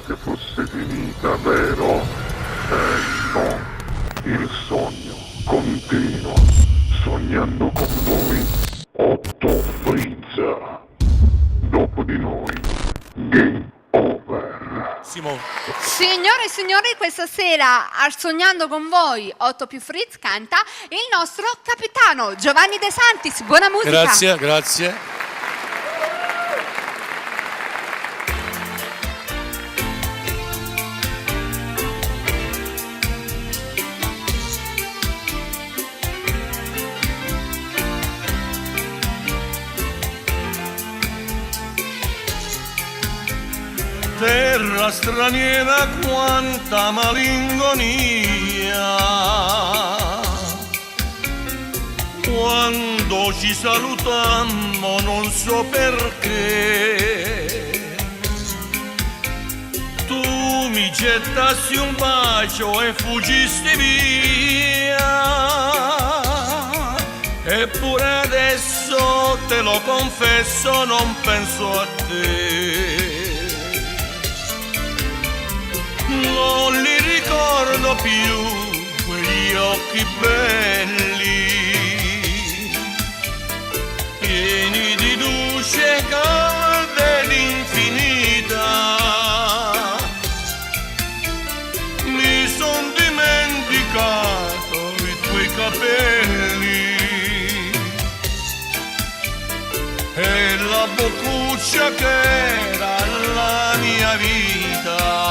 che fosse finita, vero? Eh no, il sogno continua, sognando con voi, Otto Fritz. Dopo di noi, Game Over. Simone. Signore e signori, questa sera al Sognando con voi, 8 più Fritz canta il nostro capitano Giovanni De Santis. Buona musica. Grazie, grazie. Terra straniera quanta malinconia. Quando ci salutammo non so perché. Tu mi gettassi un bacio e fuggisti via. Eppure adesso te lo confesso, non penso a te. Non li ricordo più quegli occhi belli, pieni di luce calda ed infinita. Mi son dimenticato i tuoi capelli e la boccuccia che era la mia vita.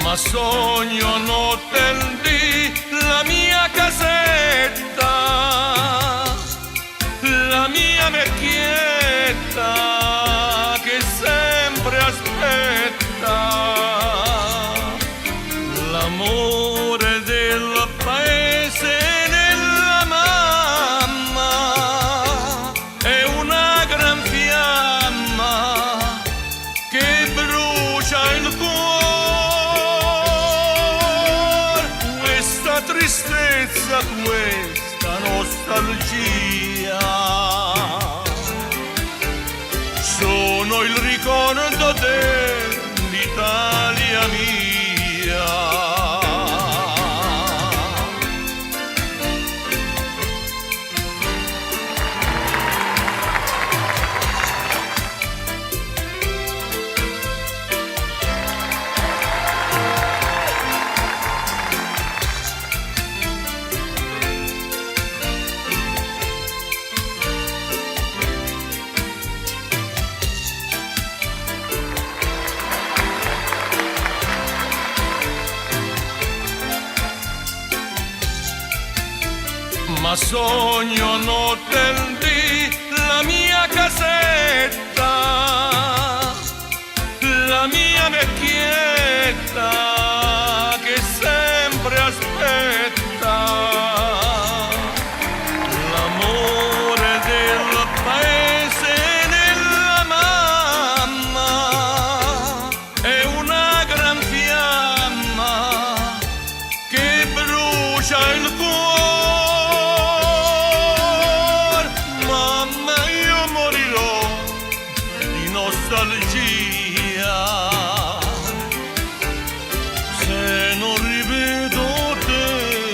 Ma sogno notte e dì la mia casetta, la mia vecchietta che sempre aspetta l'amore del paese e della mamma è una gran fiamma che brucia il cuore. Questa tristezza, questa nostalgia sono il ricordo dell'Italia mia. Ma sogno notte e dì la mia casetta, la mia vecchietta che sempre aspetta l'amore del paese e della mamma è una gran fiamma che brucia il cuore. Mamma, io morirò di nostalgia se non rivedo te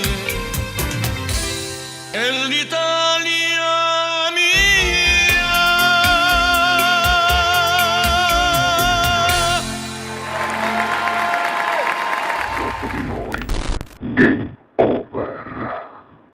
e l'Italia mia. Dopo di noi, Game